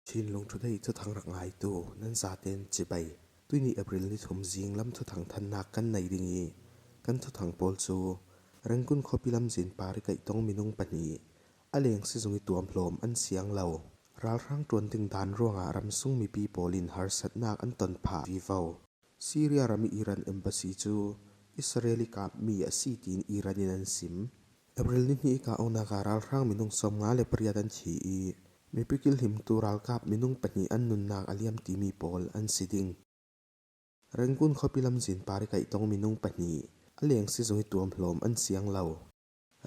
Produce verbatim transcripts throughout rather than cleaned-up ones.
Chinlung Today thuthang rak ngaitu nan zaten cibai. Tuini April ni thum zinglam thuthang thannak kan nei ding i, kan thuthang pawl cu Rangoon khuapi lamzin par i kaihtong minung pahnih a leng sizung i tuamhlawm an siang lo. Ralhrang ṭuan ding dan ruangah ramsung mipi pawl in harsatnak an ton phah vivo. Syria ram i Iran embassy cu Israel i kapmi a si tiin Iran in an sim. April ni hnih i kah awknak ah ralhrang minung sawmnga le pariat an thi i, mipi kilhimtu ralkap minung pahnih an nunnak a liam timi pawl an si ding. Rangoon khuapi lamzin par i kaihtong minung pahnih a leng sizung i tuamhlawm an siang lo.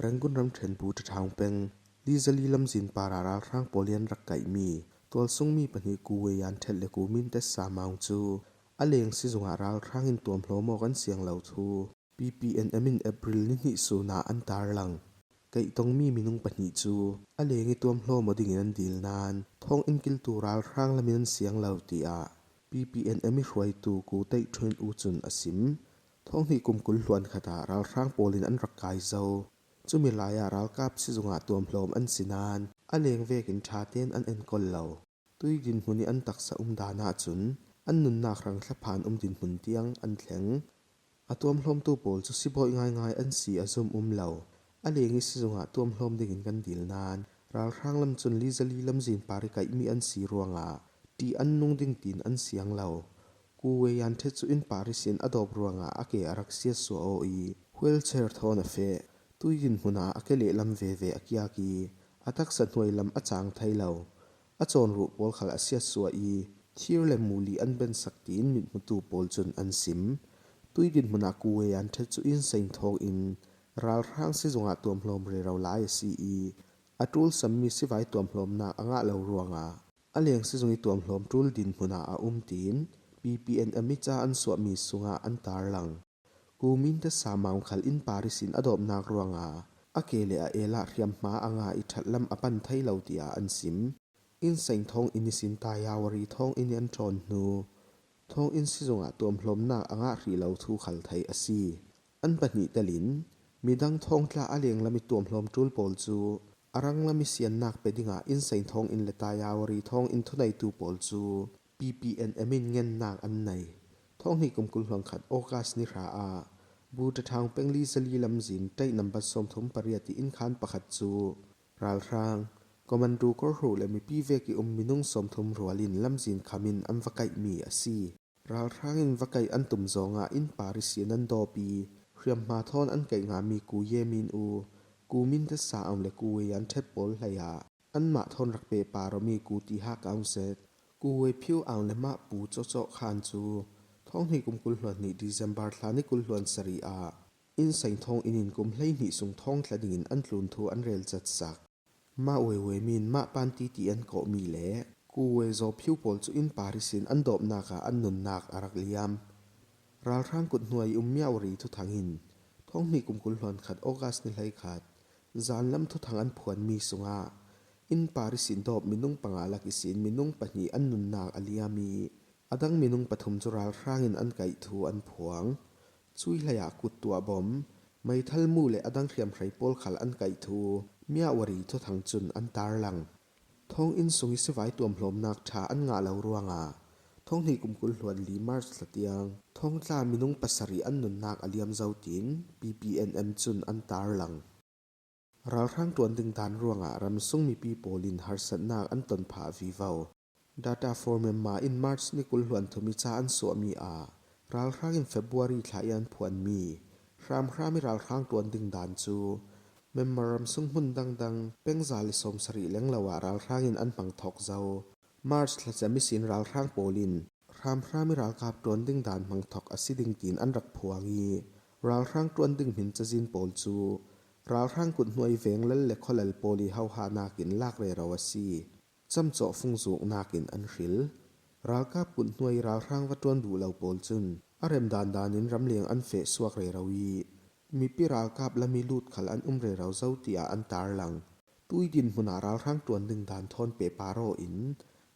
Rangoon ramṭhen Bhutha Thaung peng Lizali lamzin parah ralhrang pawl i an rak kaihmi tualsungmi pahnih Ku Wei Yan Thet le Ku Min Tet Sa Maung cu a leng sizungah ralhrang in tuamhlawm awk an siang lo thu P P N M in April ni hnih sun ah an tarlang. Kaihtongmi minung pahnih cu a leng i tuamhlawm aw dingin an dil nain thawng in kiltu ralhrang lam in an siang lo, tiah P P N M i hruaitu Ku Teih Ṭhuin U cun a sim. Thawng hnih kum kul hluan khat ah ralhrang pawl in an rak kai zo. Cumi lai ah ralkap sizung ah tuamhlawm an si nain a leng vekin ṭha tein an enkawl lo. Tui dinhmun i an taksa um dan ahcun an nunnak hrang thlaphan um dinhmun tiang an thleng. A tuamhlawmtu pawl cu sibawi ngaingai an si a zum um lo. A leng i sizung ah tuamhlawm dingin kan dil nain ralhrang lam cun Lizali lamzin par i kaihmi an si ruangah ṭih an nung ding tiin an siang lo. Ku Wei Yan Thet cu inn par ihsin a dawp ruangah a ke a rak siatsuah aw i, wheelchair thawn a feh. Tui dinhmun ah a ke lehlam veve a kiak i, a taksa hnuai lam a cang thei lo. A cawnruh pawl khal a siatsuah i, thir le muli an bensak tiin mithmutu pawl cun an sim. Tui dinhmun ah Ku Wei Yan Thet cu inn saing thawng in ralhrang sizung ah tuamhlawm rero lai a si i, a ṭul sammi sivai tuamhlawmnak a ngah lo ruangah a leng sizung i tuamhlawm ṭul dinhmun ah a um tiin P P N M i ca an suahmi sungah an tarlang. Ku Min Tet Sa Maung khal inn par ihsin a dawpnak ruangah a ke le a el ah hriamhma a ngah i ṭhatlam a pan thei lo, tiah an sim. Inn saing thawng in ihsin tayawari thawng in i an ṭawn hnu thawng in sizung ah tuamhlawmnak a ngah hrih lo thu khal theih a si. An pahnih telin midang thawngtla a lenglam i tuamhlawm ṭul pawl cu a ranglam i siannak pe dingah inn saing thawng in le tayawari thawng in thuneitu pawl cu P P N M in ngennak an nei. Thawng hnih kum kul hluan khat August ni hra ah Bhutha Thaung peng Lizali lamzin ṭaih nambat sawmthum pariat i innkhan pakhat cu ralhrang, commando khuahruh le mipi vek i um minung sawmthum rual in lamzin kham in an va kaihmi a si. Ralhrang in va kaih an tum zawngah inn par ihsin an dawp i, hriamhma thawn an kaih ngami Ku Ye Min U, Ku Min Tet Sa Aung le Ku Wei Yan Thet pawl hlei ah anmah thawn rak pehpar awmi Ku Ti Hak Aung Set, Ku Wei Phiu Aung le mah pu Cawcawh Khan cu thawng hnih kum kul hluan hnih December thla ni kul hluan sarih ah inn saing thawng in in kum hleihnih sung thawngtla dingin an tlun thu an rel catsak. Mah Wei Wei Min, mah Pan Ti Ti an kawhmi le Ku Wei Zaw Phiu pawl cu inn par ihsin an dawpnak ah an nunnak a rak liam. Ralhrang kut hnuai i um Myawaddy thuthang in thawng hnih kum kul hluan khat August ni hleikhat zanlam thuthang an phuanmi sungah inn par ihsin dawp minung panga lak ihsin minung pahnih an nunnak a liam i, a dang minung pathum cu ralhrang in an kaih thu an phuang. Cui hlei ah kut tuah bom, meithal mu le a dang hriamhrei pawl khal an kaih thu Myawaddy thuthang cun an tarlang. Thawng in sung i sivai tuamhlawmnak ṭha an ngah lo ruangah thawng hnih kum kul hluan li March thla tiang thawngtla minung pasarih an nunnak a liam zo tiin P P N M cun an tarlang. Ralhrang ṭuan ding dan ruangah ramsung mipi pawl in harsatnak an ton phah vivo. Data for Myanmar in March ni kul hluan thum i ca an suahmi ah ralhrang in February thla i an phuanmi hramhram i ralhrang ṭuan ding dan cu Myanmar ramsung hmun dangdang peng za le sawmsarih lenglo ah ralhrang in an hmang thawk zo. March thlacam ihsin ralhrang pawl in hramhram i ralkap ṭuan ding dan hmang thawk a si ding tiin an rak phuang i, ralhrang ṭuan ding hmin cazin pawl cu ralhrang kut hnuai venglal le khualal pawl i hohanak in lak rero a si. Camcawh fungzuknak in an hril. Ralkap kut hnuai ralhrang va ṭuan duh lo pawl cun a rem dandan in ramleng an feh suak rero i, mipi ralkap lam i lut khal an um rero zo, tiah an tarlang. Tui dinhmun ah ralhrang ṭuan ding dan thawn pehpar aw in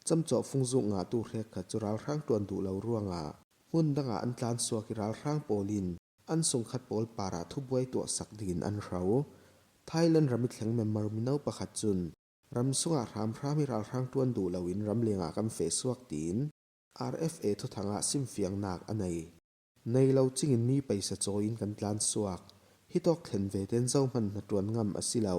camcawh fungzuk ngahtu hrekkhat cu ralhrang ṭuan duh lo ruangah hmun dangah an tlan suak i, ralhrang pawl in an sungkhat pawl parah thubuai tuahsak dingin an hro. Thailand ram i thleng Myanmar mino pakhat cun Ram sungah hramhram i ralhrang ṭuan duh loin ramlengah kan feh suak tiin R F A thuthangah simfiangnak a nei. Nei lo cingin mi paisa cawiin kan tlan suak. Hitawk thlen veten zohman hnaṭuan ngam a si lo.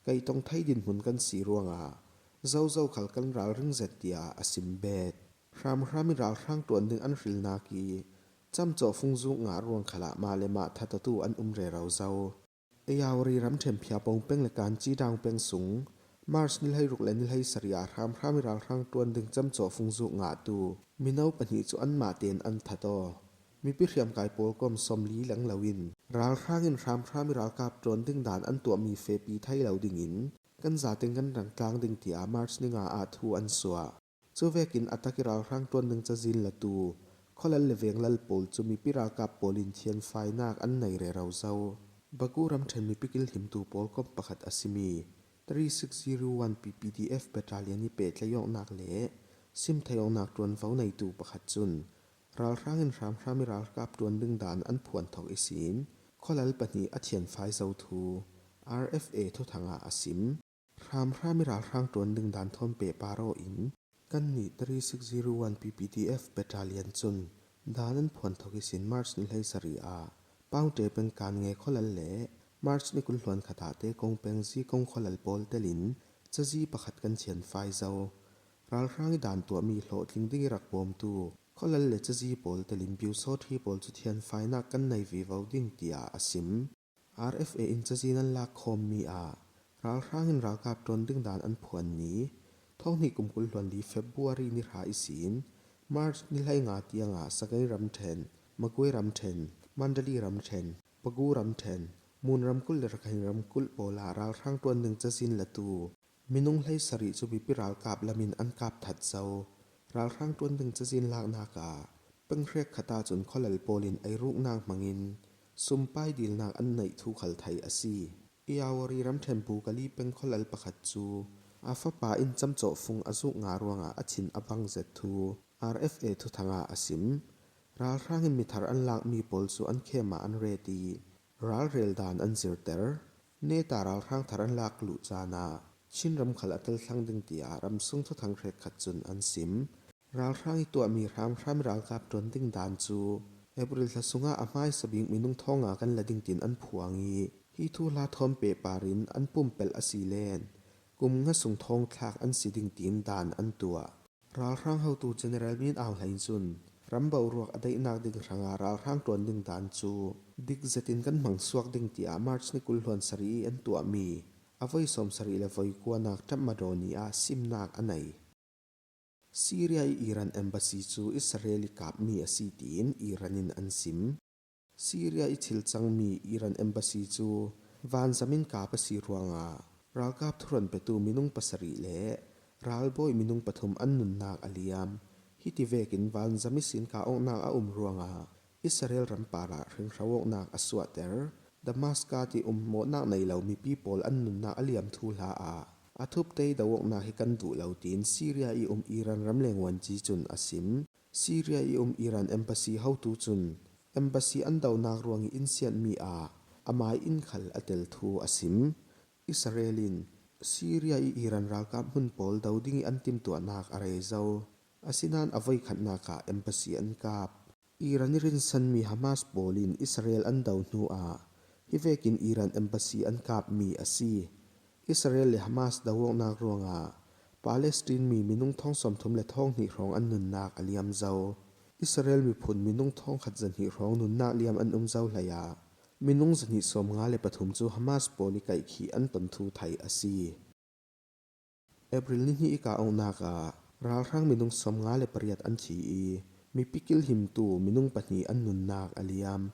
Kaitong thei dinhmun kan si ruangah zozo khal kan ralring zet, tiah a sim bet. Hramhram i ralhrang ṭuan ding an hrilnak i camcawh fungzuk ngah ruang khalah mah le mah thatatu an um rero zo. Ayawari ramṭhen Phiapong peng le Kanchi Dang peng sung March ni hleiruk le ni hleisarih ah hramhram i ralhrang ṭuan ding camcawh fungzuk ngahtu mino pahnih cu anmah tein an that aw. Mipi hriamkai pawlkom sawmli leng loin ralhrang in hramhram i ralkap ṭuan ding dan an tuahmi fehpi thei lo dingin kan zaten kan rangtlang ding, tiah March ni nga ah thu an suah. Cuvekin a tak i ralhrang ṭuan ding cazin latu khualal le venglal pawl cu mipi ralkap pawl in thianfainak an nei rero zo. Bagu ramṭhen mipi kilhimtu pawlkom pakhat a simi three six zero one P P D F battalion i pehtlaih awknak le simthei awknak ṭuanvo neitu pakhat cun ralhrang in hramhram i ralkap ṭuan ding dan an phuan thawk ihsin khualal pahnih a thianfai zo thu R F A thuthangah a sim. Hramhram i ralhrang ṭuan ding dan thawn pehpar aw in kannih three six zero one P P D F battalion cun dan an phuan thawk ihsin March ni hleisarih ah Paungte peng Kan Nge khualal le March ni kul hluan khat ah Tekong peng Zikong khualal pawl telin cazi pakhat kan thianfai zo. Ralhrang i dan tuahmi hlawhtling ding i rak bawmtu khualal le cazi pawl telin biusawṭhi pawl cu thianfainak kan nei vivo ding, tiah a sim. R F A in cazin an lak khawmmi ah ralhrang in ralkap ṭuan ding dan an phuan ni thawnghnih kum kul hluan li February ni hra ihsin March ni hleinga tiangah Sagaing ramṭhen, Magway ramṭhen, Mandali ramṭhen, Bagu ramṭhen, Mon ramkulh le Rakhine ramkulh pawlah ralhrang ṭuan ding cazin latu minung hleisarih cu mipi ralkap lamin an kap that zo. Ralhrang ṭuan ding cazin laknak ah peng hrekkhat ahcun khualal pawl in eiruknak hmangin sumpai dilnak an neih thu khal theih a si. Iyawari ramṭhen Bukali peng khualal pakhat cu a fapa in camcawh fung a zuk nga ruangah a thin a bang zet thu R F A thuthangah a sim. Ralhrang in mithar an lakmi pawl cu an khem ah an ret i ralrel dan an zirter. Neta ralhrang thar an lak luh caan ah Chin ram khal a tel thlang ding, tiah ramsung thuthang hrekkhat cun an sim. Ralhrang i tuahmi hramhram i ralkap ṭuan ding dan cu April thla sungah a hmaisa bik minung thawng nga kan la ding tiin an phuang i hi thuhla thawn pehpar in an pumpelh a si len kum nga sung thawngthlak an si ding tiin dan an tuah. Ralhrang hotu General Min Aung Hlaing cun ram boruak a daihnak ding hrangah ralhrang ṭuan ding dan cu dik zetin kan hmang suak ding, tiah March ni kul hluan sarih i an tuahmi a voi sawmsarih le voi kuanak Tatmadaw ni ah simnak a nei. Syria i Iran embassy cu Israel i kapmi a si tiin Iran in an sim. Syria i thil cangmi Iran embassy cu vanzam in kap a si ruangah ralkap thuron petu minung pasarih le ralbawi minung pathum an nunnak a liam. Hiti vekin vanzam ihsin kah awknak a um ruangah Israel ram parah hringhro awknak a suahter. Damascus i um mawhnak nei lo mipi pawl an nunnak a liam thuhla ah a thuptei do awknak hi kan duh lo, tiin Syria i um Iran ramleng uanci cun a sim. Syria i um Iran embassy hotu cun embassy an donak ruang i in siatmi ah amai in khal a tel thu a sim. Israel in Syria i Iran ralkap hmun pawl do ding i an timtuahnak a rei zo. Asinain a voikhatnak ah embassy an kap. Iran i rinsanmi Hamas pawl in Israel an do hnu ah hi vekin Iran embassy an kapmi a si. Israel le Hamas do awknak ruangah Palestine mi minung thawng sawmthum le thawng hnih hrawng an nunnak a liam zo. Israel miphun minung thawng khat zahnih hrawng nunnak liam an um zo hlei ah minung zahnih sawmnga le pathum cu Hamas pawl i kaihkhih an ton thu theih a si. April ni hnih i kah awknak ah ralhrang minung sawmnga le pariat an thi i mipi kilhimtu minung pahnih an nunnak a liam.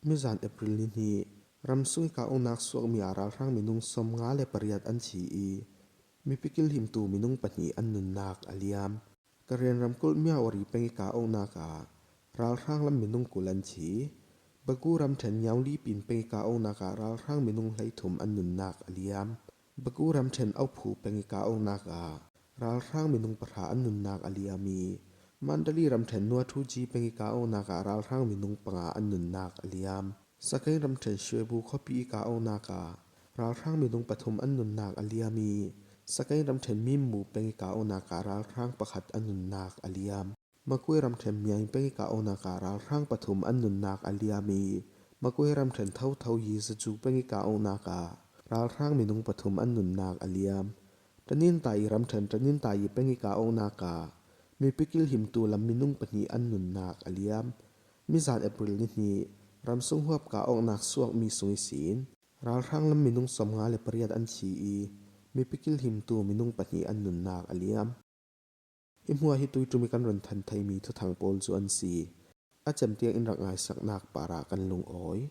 Mizan April ni hnih ramsung i kah awknak suakmi ah ralhrang minung sawmnga le pariat an thi i mipi kilhimtu minung pahnih an nunnak a liam. Karen ramkulh Myawaddy peng i kah awknak ah ralhrang lam minung kul an thi. Bagu ramṭhen Nyaungli pin peng i kah awknak ah ralhrang minung hleithum an nunnak a liam. Bagu ramṭhen Auphu peng i kah awknak ah ralhrang minung pahra an nunnak a liam i Mandali ramṭhen Nuathuji peng i kah awknak ah ralhrang minung panga an nunnak a liam. Sagaing ramṭhen Shwebu khuapi i kah awknak ah ralhrang minung pathum an nunnak a liam i Sagaing ramṭhen Mim Mu peng i kah awknaka ralhrang pakhat an nunnak a liam. Magway ramṭhen Myaing peng i kah awknaka ralhrang pathum an nunnak a liam i, Magway ramṭhen Thotho i Zazu peng i kah awknaka ralhrang minung pathum an nunnak a liam. Ṭanintai i ramṭhen Ṭanintai i peng i kah awknaka mipi kilhimtu lam minung pahnih an nunnak a liam. Mizan April ni hnih ramsung huap kah awknak suakmi sung ihsin ralhrang lam minung sawmnga le pariat an thi i, mipi kilhimtu minung pahnih an nunnak a liam. Hi hmuah hi tuiṭum i kan run than theimi thuthang pawl cu an si. A cem tiang in rak ngaisaknak parah kan lungawi.